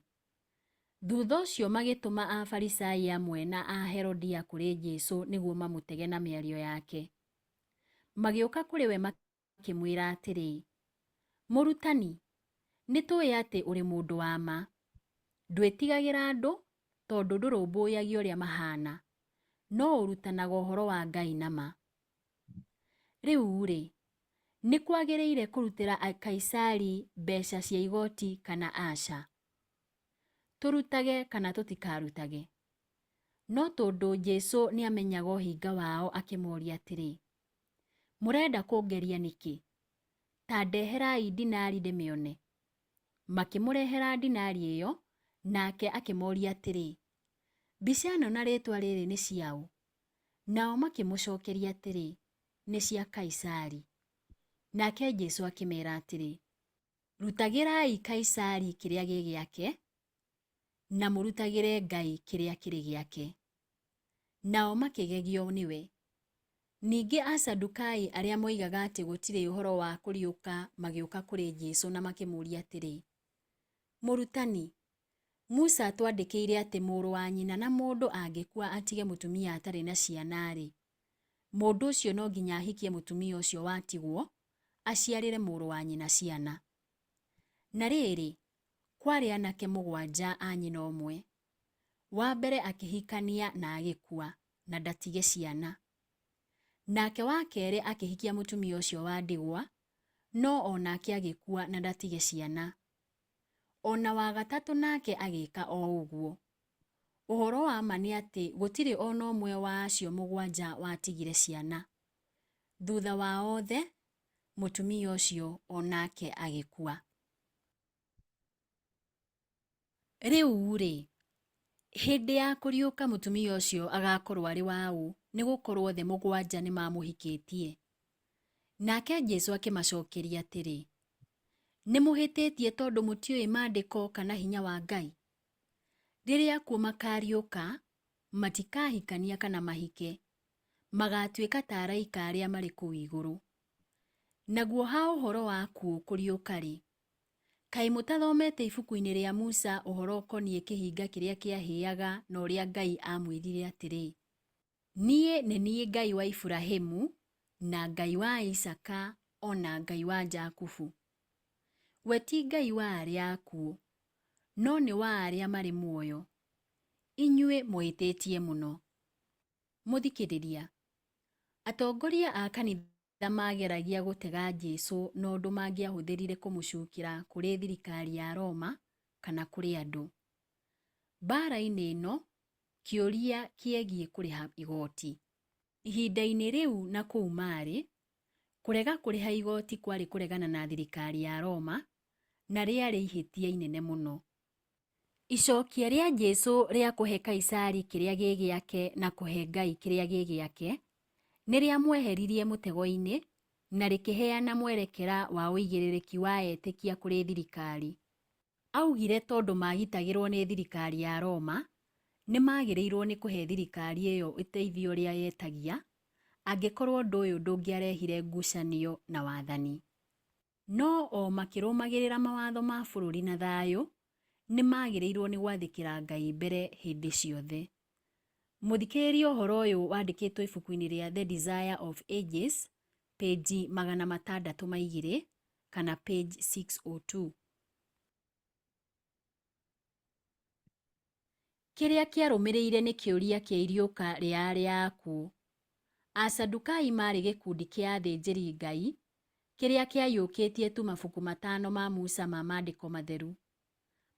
Speaker 2: Thutha ũcio magĩtũma Afarisai amwe na Aherodia kũrĩ Jesu nĩguo mamũtege na mĩario yake. Magĩũka kũrĩ we makĩmwĩra atĩrĩ, Mũrutani, nĩ tũĩ atĩ ũrĩ mũndũ wa ma. Ndwĩtigagĩra andũ tondũ ndũrũmbũyagia ũrĩa mahaana, no ũrutanaga ũhoro wa Ngai na ma. Rĩu-rĩ, nĩ kwagĩrĩire kũrutĩra Kaisari mbeca cia igooti kana aca? Tũrutage kana tũtikarutage? No tondũ Jesu nĩ amenyaga ũhinga wao akĩmoria atĩrĩ, Mũrenda kũngeria nĩkĩ? Ta ndeherai dinari ndĩmĩone. Makĩmũrehera dinari ĩyo, nake akĩmoria atĩrĩ, Mbica ĩno na rĩĩtwa rĩrĩ nĩ cia ũ? Nao makĩmũcokeria atĩrĩ, Nĩ cia Kaisari. Nake Jesu akĩmeera atĩrĩ, Rutagĩrai Kaisari kĩrĩa gĩ gĩake, na mũrutagĩre Ngai kĩrĩa kĩrĩ gĩake. Nao makĩgegio nĩwe. Ningĩ Asadukai arĩa moigaga atĩ gũtirĩ ũhoro wa kũriũka magĩũka kũrĩ Jesu na makĩmũũria atĩrĩ, Mũrutani, Musa atwandĩkĩire atĩ mũrũ wa nyina na mũndũ angĩkua atige mũtumia atarĩ na ciana-rĩ, mũndũ ũcio no nginya ahikie mũtumia ũcio watigwo, aciarĩre mũrũ wa nyina ciana. Na rĩrĩ, kwarĩ anake 7 a nyina ũmwe. Wa mbere akĩhikania na agĩkua, na ndatige ciana. Nake wa kerĩ akĩhikia mũtumia ũcio wa ndigwa, no o nake agĩkua na ndatige ciana. O na wa gatatũ nake agĩka o ũguo. Ũhoro wa ma nĩ atĩ gũtirĩ o na ũmwe wa acio 7 watigire ciana. Thutha wa othe, mũtumia ũcio o nake agĩkua. Rĩu-rĩ, hĩndĩ ya kũriũka mũtumia ũcio agaakorũo arĩ wa ũ, nĩ gũkorũo othe 7 nĩ maamũhikĩtie? Nake Jesu akĩmacokeria atĩrĩ, Nĩ mũhĩtĩtie tondũ mũtiũĩ Maandĩko kana hinya wa Ngai. Rĩrĩa akuũ makaariũka, matikahikania kana mahike, magaatuĩka ta araika arĩa marĩ kũu igũrũ. Naguo ha ũhoro wa akuũ kũriũka-rĩ, kaĩ mũtathomete ibuku-inĩ rĩa Musa ũhoro ũkoniĩ kĩhinga kĩrĩa kĩahĩaga na ũrĩa Ngai aamwĩrire atĩrĩ, 'Niĩ nĩ niĩ Ngai wa Iburahimu na Ngai wa Isaaka o na Ngai wa Jakubu'? We ti Ngai wa arĩa akuũ, no nĩ wa arĩa marĩ muoyo. Inyuĩ mũhĩtĩtie mũno. Mũthikĩrĩria, atongoria a kanitha maageragia gũtega Jesu na ũndũ mangĩahũthĩrire kũmũcukĩra kũrĩ thirikari ya Roma kana kũrĩ andũ. Mbaara-inĩ ĩno, kĩũria kĩegiĩ kũrĩha igooti. Ihinda-inĩ rĩu na kũu maarĩ, kũrega kũrĩha igooti kwarĩ kũregana na thirikari ya Roma na rĩarĩ ihĩtia inene mũno. Icokia rĩa Jesu rĩa kũhe Kaisari kĩrĩa gĩ gĩake na kũhe Ngai kĩrĩa gĩ gĩake, nĩ rĩamweheririe mũtego-inĩ na rĩkĩheana mwerekera wa ũigĩrĩrĩki wa etĩkia kũrĩ thirikari. Augire tondũ magitagĩrwo nĩ thirikari ya Roma, nĩ magĩrĩirwo nĩ kũhe thirikari ĩyo ũteithio ũrĩa yetagia, angĩkorwo ũndũ ũyũ ndũngĩarehire ngucanio na wathani. No o makĩrũmagĩrĩra mawatho ma bũrũri na thayũ, nĩ magĩrĩirwo nĩ gwathĩkĩra Ngai mbere hĩndĩ ciothe. Mũthikĩrĩria ũhoro ũyũ wandĩkĩtwo ibuku-inĩ rĩa The Desire of Ages, page 602 kana page 602. Kĩrĩa kĩarũmĩrĩire nĩ kĩũria kĩa iriũka rĩa arĩa akuũ. Asadukai maarĩ gĩkundi kĩa athĩnjĩri-Ngai kĩrĩa kĩaiyũkĩtie tu mabuku matano ma Musa ma Maandĩko Matheru.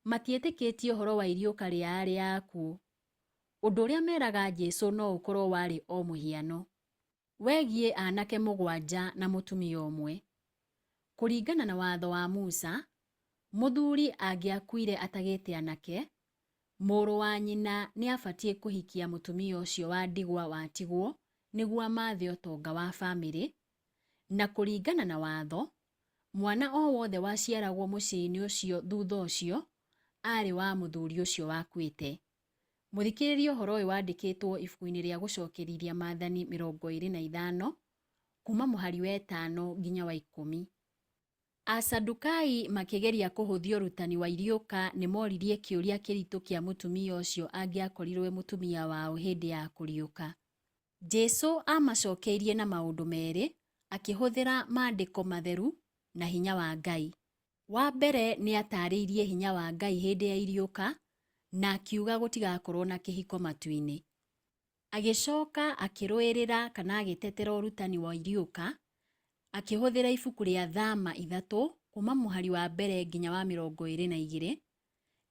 Speaker 2: Matietĩkĩtie ũhoro wa iriũka rĩa arĩa akuũ. Ũndũ ũrĩa meeraga Jesu no ũkorũo warĩ o mũhiano. Wegiĩ anake mũgwanja na mũtumia ũmwe. Kũringana na Watho wa Musa, mũthuri angĩakuire atagĩte anake, mũrũ wa nyina nĩ aabatiĩ kũhikia mũtumia ũcio wa ndigwa watigwo nĩguo amathe ũtonga wa famĩlĩ, na kũringana na Watho, mwana o wothe waciaragwo mũciĩ-inĩ ũcio thutha ũcio aarĩ wa mũthuri ũcio wakuĩte. Mũthikĩrĩria ũhoro ũyũ wandĩkĩtwo ibuku-inĩ rĩa Gũcokerithia Maathani 25, kuuma mũhari wa ĩtano nginya wa ikũmi. Asadukai makĩgeria kũhũthia ũrutani wa iriũka nĩ moririe kĩũria kĩritũ kĩa mũtumia ũcio angĩakorirũo e mũtumia waũ hĩndĩ ya kũriũka. Jesu aamacokeirie na maũndũ merĩ akĩhũthĩra Maandĩko Matheru na hinya wa Ngai. Wa mbere nĩ aataarĩirie hinya wa Ngai hĩndĩ ya iriũka na akiuga gũtigakorũo na kĩhiko matu-inĩ. Agĩcoka akĩrũĩrĩra kana agĩtetera ũrutani wa iriũka akĩhũthĩra ibuku rĩa Thama ithatũ kuuma mũhari wa mbere nginya wa 22,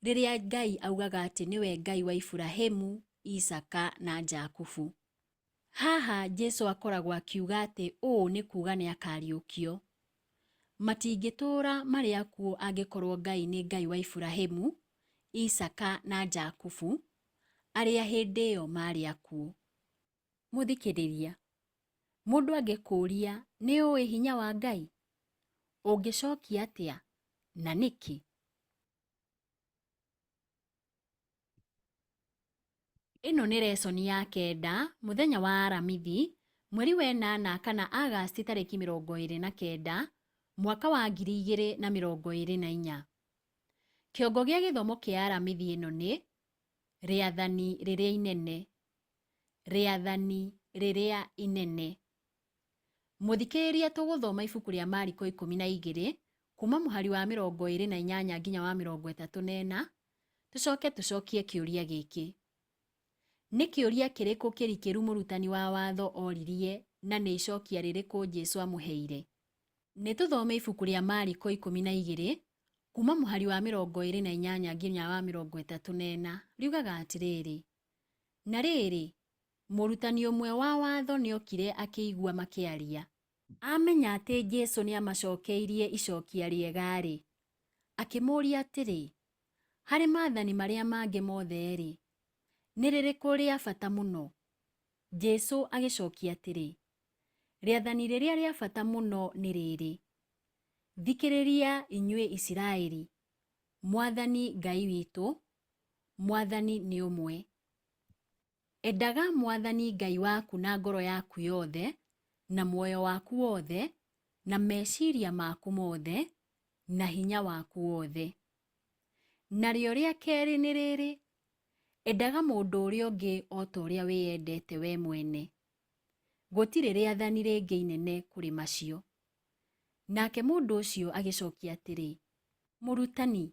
Speaker 2: rĩrĩa Ngai augaga atĩ nĩwe Ngai wa Iburahimu, Isaaka na Jakubu. Haha Jesu akoragwo akiuga atĩ ũũ nĩ kuuga nĩ akariũkio. Matingĩtũũra marĩ akuũ angĩkorũo Ngai nĩ Ngai wa Iburahimu, Isaaka na Jakubu, arĩa hĩndĩ ĩyo maarĩ akuũ. Mũthikĩrĩria, mũndũ angĩkũũria nĩ ũĩ hinya wa Ngai? Ũngĩcokia atĩa na nĩkĩ? Ĩno nĩ resoni ya kenda, mũthenya wa Aramithi, mweri wa ĩnana kana Agasti tarĩki 29, mwaka wa 2024. Kĩongo gĩa gĩthomo kĩa Aramithi ĩno nĩ, Rĩathani Rĩrĩa Inene. Rĩathani Rĩrĩa Inene. Mũthikĩrĩria tũgũthoma ibuku rĩa Mariko 12 kuma mũhari wa 28 nginya wa 34, tũcoke tũcokie kĩũria gĩkĩ. Nĩ kĩũria kĩrĩkũ kĩrikĩru mũrutani wa watho oririe na nĩ icokia rĩrĩkũ Jesu amũheire? Nĩ tũthome ibuku rĩa Mariko 12 kuma mũhari wa 28 nginya wa 34, riugaga atĩrĩrĩ, Na rĩrĩ, Mũrutani ũmwe wa watho nĩokire akĩigua makĩaria. Aamenya atĩ Jesũ nĩamacokeirie icokia rĩega-rĩ, akĩmũũria atĩrĩ, Harĩ maathani marĩa mangĩ mothe-rĩ, nĩ rĩrĩkũ rĩa bata mũno? Jesũ agĩcokia atĩrĩ, Rĩathani rĩrĩa rĩa bata mũno nĩ rĩrĩ, 'Thikĩrĩria inyuĩ Isiraeli, Mwathani Ngai witũ, Mwathani nĩ ũmwe. Endaga Mwathani Ngai waku na ngoro yaku yothe, na muoyo waku wothe, na meciria maku mothe, na hinya waku wothe. Narĩo rĩa kerĩ nĩ rĩrĩ, endaga mũndũ ũrĩa ũngĩ o ta ũrĩa wĩyendete we mwene. Gũtirĩ rĩathani rĩngĩ inene kũrĩ macio. Nake mũndũ ũcio agĩcokia atĩrĩ, Mũrutani,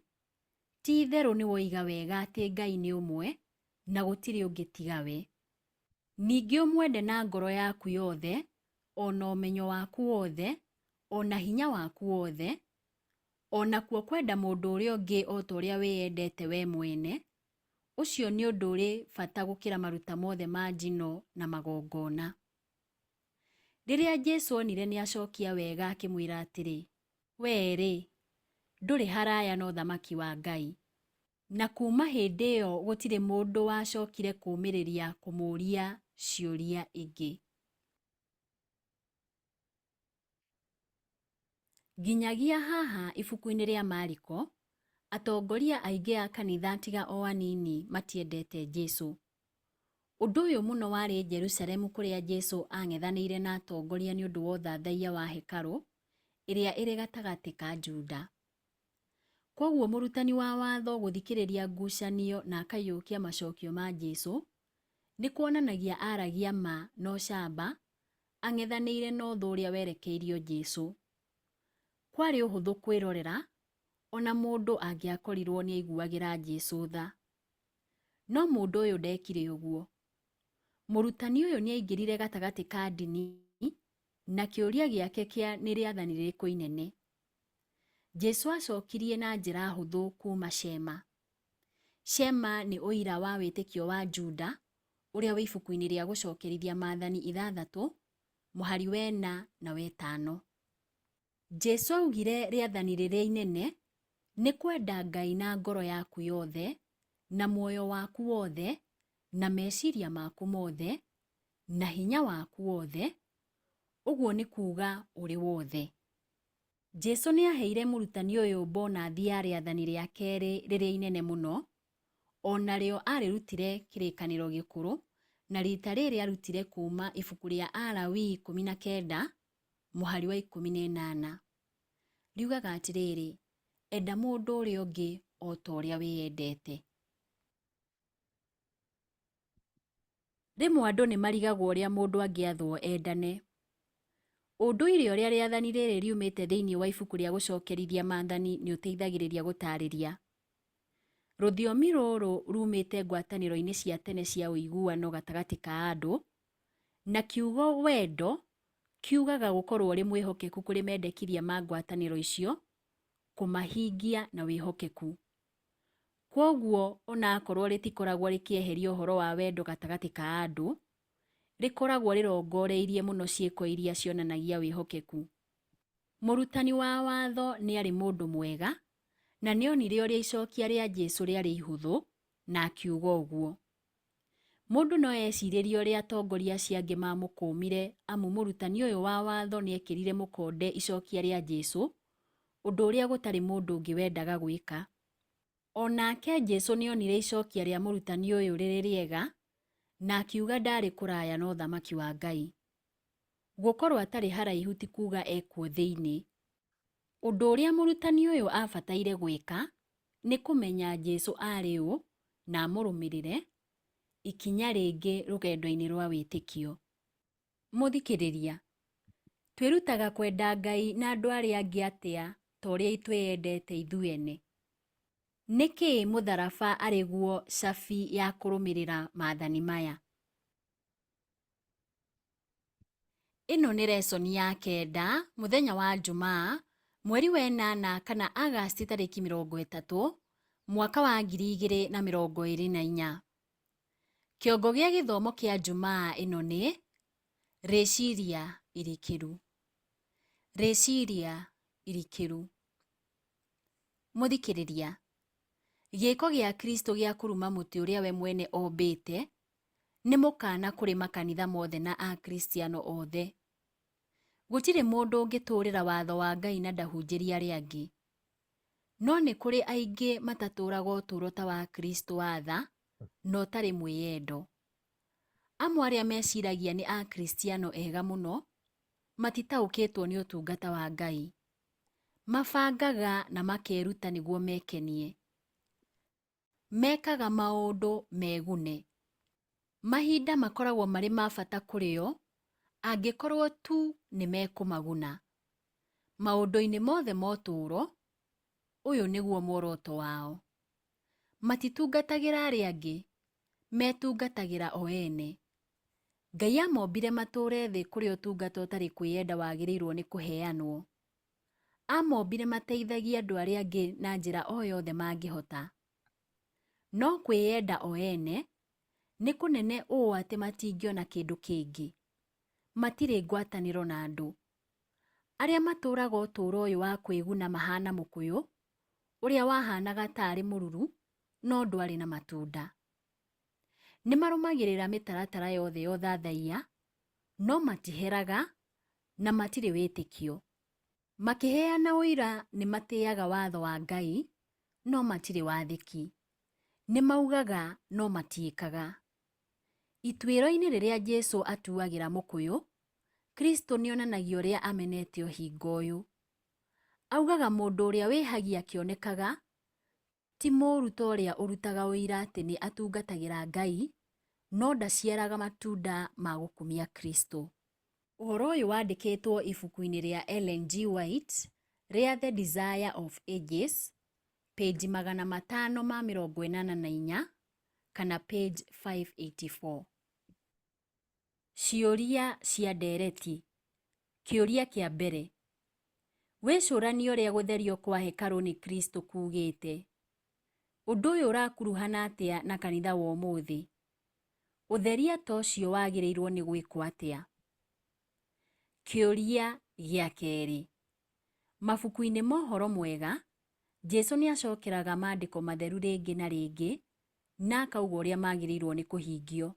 Speaker 2: ti-itherũ nĩwoiga wega atĩ Ngai nĩ ũmwe, na gũtirĩ ũngĩ tiga we. Ningĩ ũmwende na ngoro yaku yothe, o na ũmenyo waku wothe, o na hinya waku wothe, o nakuo kwenda mũndũ ũrĩa ũngĩ o ta ũrĩa wĩyendete we mwene, ũcio nĩ ũndũ ũrĩ bata gũkĩra maruta mothe ma njino na magongona. Rĩrĩa Jesu onire nĩacokia wega akĩmwĩra atĩrĩ, Wee-rĩ, ndũrĩ haraya na ũthamaki wa Ngai. Na kuuma hĩndĩ ĩyo gũtirĩ mũndũ wacokire kũũmĩrĩria kũmũũria ciũria ingĩ. Nginyagia haha ibuku-inĩ rĩa Mariko, atongoria aingĩ a kanitha tiga o anini matiendete Jesu. Ũndũ ũyũ mũno warĩ Jerusalemu kũrĩa Jesu ang'ethanĩire na atongoria nĩ ũndũ wa ũthathaiya wa hekarũ ĩrĩa ĩrĩ gatagatĩ ka Juda. Kwoguo mũrutani wa watho gũthikĩrĩria ngucanio na akaiyũkia macokio ma Jesu, nĩ kuonanagia aragia ma na ũcamba ang'ethanĩire na ũthũ ũrĩa werekeirio Jesu. Kwarĩ ũhũthũ kwĩrorera, o na mũndũ angĩakorirũo nĩ aiguagĩra Jesu tha. No mũndũ ũyũ ndekire ũguo. Mũrutani ũyũ nĩ aingĩrire gatagatĩ ka ndini na kĩũria gĩake kĩa nĩ rĩathani rĩrĩkũ inene. Jesu acokirie na njĩra hũthũ kuuma Shema. Shema nĩ ũira wa wĩtĩkio wa Juda ũrĩa wĩ ibuku-inĩ rĩa Gũcokerithia Maathani ithathatũ, mũhari wena na wetano. Jesu augire rĩathani rĩrĩa inene nĩ kwenda Ngai na ngoro yaku yothe, na muoyo waku wothe, na meciria maku mothe, na hinya waku wothe, ũguo nĩ kuuga ũrĩ wothe. Jesu nĩ aheire mũrutani ũyũ bonathi ya rĩathani rĩa kerĩ rĩrĩa inene mũno, o narĩo arĩrutire Kĩrĩkanĩro Gĩkũrũ, na rita rĩrĩ arutire kuuma ibuku rĩa Alawii 19, mũhari wa 18. Riugaga atĩrĩrĩ, enda mũndũ ũrĩa ũngĩ o ta ũrĩa wĩyendete. Rĩmwe andũ nĩ marigagwo ũrĩa mũndũ angĩathwo endane. Ũndũire ũrĩa rĩathani rĩrĩ riumĩte thĩinĩ wa ibuku rĩa Gũcokerithia Maathani nĩ ũteithagĩrĩria gũtaarĩria. Rũthiomi rũrũ rumĩte ngwatanĩro-inĩ cia tene cia ũiguano gatagatĩ ka andũ, na kiugo wendo kiugaga gũkorũo ũrĩ mwĩhokeku kũrĩ mendekithia ma ngwatanĩro icio, kũmahingia na wĩhokeku. Kwoguo o na akorũo rĩtikoragwo rĩkĩeheria ũhoro wa wendo gatagatĩ ka andũ, rĩkoragwo rĩrongoreirie mũno ciĩko iria cionanagia wĩhokeku. Mũrutani wa watho nĩ arĩ mũndũ mwega, na nĩ onire ũrĩa icokia rĩa Jesu rĩarĩ ihũthũ na akiuga ũguo. Mũndũ no ecirĩrie ũrĩa atongoria acio angĩ mamũkũmire amu mũrutani ũyũ wa watho nĩ ekĩrire mũkonde icokia rĩa Jesu, ũndũ ũrĩa gũtarĩ mũndũ ũngĩ wendaga gwĩka. O nake Jesu nĩ onire icokia rĩa mũrutani ũyũ rĩrĩ rĩega na akiuga ndaarĩ kũraya na ũthamaki wa Ngai. Gũkorũo atarĩ haraihu ti kuuga ekuo thĩinĩ. Ũndũ ũrĩa mũrutani ũyũ aabataire gwĩka nĩ kũmenya Jesu aarĩ ũ na amũrũmĩrĩre, ikinya rĩngĩ rũgendo-inĩ rwa wĩtĩkio. Mũthikĩrĩria, twĩrutaga kwenda Ngai na andũ arĩa angĩ atĩa ta ũrĩa twĩyendete ithuĩ ene? Nĩkĩ mũtharaba arĩ guo cabi ya kũrũmĩrĩra maathani maya? Ĩno nĩ resoni ya kenda, mũthenya wa Njumaa, mweri wa ĩnana kana Agasti tarĩki 30, mwaka wa 2024. Kĩongo gĩa gĩthomo kĩa Njumaa ĩno nĩ, Rĩciria irikĩru. Rĩciria irikĩru. Mũthikĩrĩria, gĩĩko gĩa Kristo gĩa kũruma mũtĩ ũrĩa we mwene ombĩte nĩ mũkaana kũrĩ makanitha mothe na Akristiano othe. Gũtirĩ mũndũ ũngĩtũũrĩra watho wa Ngai na ndahunjĩrie arĩa angĩ. No nĩ kũrĩ aingĩ matatũũraga ũtũũro ta wa Kristo wa tha na ũtarĩ mwĩyendo. Amwe arĩa meciragia nĩ Akristiano ega mũno, Matitaũkĩtwo nĩ ũtungata wa Ngai. Mabangaga na makeruta nĩguo mekenie. Mekaga maũndũ megune. Mahinda makoragwo marĩ ma bata kũrĩ o angĩkorwo tu nĩ mekũmaguna. Maũndũ-inĩ mothe ma ũtũũro, ũyũ nĩguo muoroto wao. Matitungatagĩra arĩa angĩ, metungatagĩra o ene. Ngai amombire matũũre thĩ kũrĩa ũtungata ũtarĩ kwĩyenda wagĩrĩirwo nĩ kũheanwo. Amombire mateithagie andũ arĩa angĩ na njĩra o yothe mangĩhota. No kwĩyenda o ene nĩ kũnene ũũ atĩ matingĩona kĩndũ kĩngĩ. Matirĩ ngwatanĩro na andũ. Arĩa matũũraga ũtũũro ũyũ wa kwĩguna mahana mũkũyũ, ũrĩa wahanaga ta arĩ mũruru, no ndwarĩ na matunda. Nĩ marũmagĩrĩra mĩtaratara yothe ya ũthathaiya, no matiheraga na matirĩ wĩtĩkio. Makĩheana ũira nĩ matĩaga watho wa Ngai, no matirĩ wathĩki. Nĩ maugaga no matiĩkaga. Ituĩro-inĩ rĩrĩa Jesu atuagĩra mũkũyũ, Kristo nĩonanagia ũrĩa amenete ũhinga ũyũ. Augaga mũndũ ũrĩa wĩhagia akĩonekaga ti mũũru ta ũrĩa ũrutaga ũira atĩ nĩ atungatagĩra Ngai, no ndaciaraga matunda ma gũkumia Kristo. Ũhoro ũyũ wandĩkĩtwo ibuku-inĩ rĩa Ellen G. White rĩa The Desire of Ages, page 584 kana page 584. Ciũria cia ndereti. Kĩũria kĩa mbere. Wĩcũranie ũrĩa gũtherio kwa hekarũ nĩ Kristo kuugĩte. Ũndũ ũyũ ũrakuruhana atĩa na kanitha wa ũmũthĩ? Ũtheria ta ũcio wagĩrĩirwo nĩ gwĩkwo atĩa? Kĩũria gĩa kerĩ. Mabuku-inĩ ma ũhoro mwega, Jesu nĩ acokeraga maandĩko matheru rĩngĩ na rĩngĩ na akauga ũrĩa magĩrĩirwo nĩ kũhingio.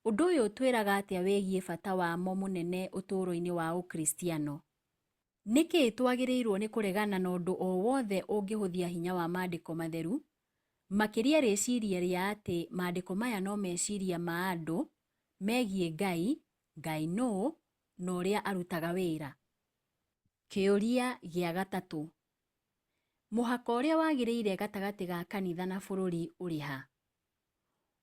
Speaker 2: Ũndũ ũyũ ũtwĩraga atĩa wĩgiĩ bata wamo mũnene ũtũũro-inĩ wa Ũkristiano? Nĩkĩ twagĩrĩirwo nĩ kũregana na ũndũ o wothe ũngĩhũthia hinya wa maandĩko matheru, makĩria rĩciria rĩa atĩ maandĩko maya no meciria ma andũ megiĩ Ngai, Ngai nũũ, na ũrĩa arutaga wĩra? Kĩũria gĩa gatatũ. Mũhaka ũrĩa wagĩrĩire gatagatĩ ga kanitha na bũrũri ũrĩ ha?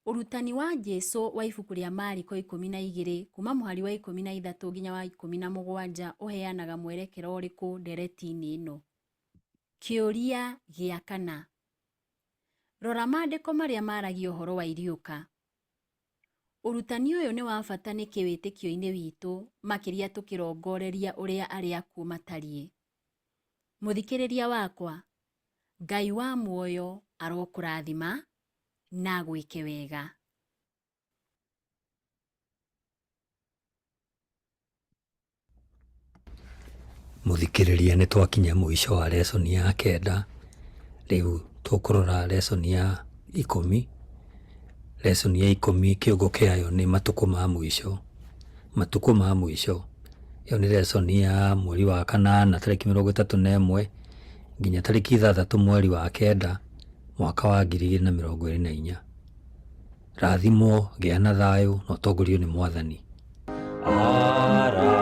Speaker 2: Ũrutani wa Jesu wa ibuku rĩa Mariko 12 kuma mũhari wa 13 nginya wa 17 ũheanaga mwerekera ũrĩkũ ndereti-inĩ ĩno? Kĩũria gĩa kana. Rora maandĩko marĩa maragia ũhoro wa iriũka. Ũrutani ũyũ nĩ wa bata nĩkĩ wĩtĩkio-inĩ witũ makĩria tũkĩrongoreria ũrĩa arĩa akuũ matariĩ? Mũthikĩrĩria wakwa, Ngai wa muoyo arokũrathima na agwĩke wega.
Speaker 1: Mũthikĩrĩria nĩ twakinya mũico wa lesson ya kenda, rĩu tũkũrora lesson ya ikũmi. Lesson ya ikũmi kĩongo kĩayo nĩ matukũ ma mũico, matukũ ma mũico. Ĩyo nĩ lesson ya mweri wa kanana tarĩki 31 nginya tarĩki 6 mweri wa kenda mwaka wa 2024. Rathimwo, gĩa na thayũ na ũtongorio nĩ Mwathani. Ara.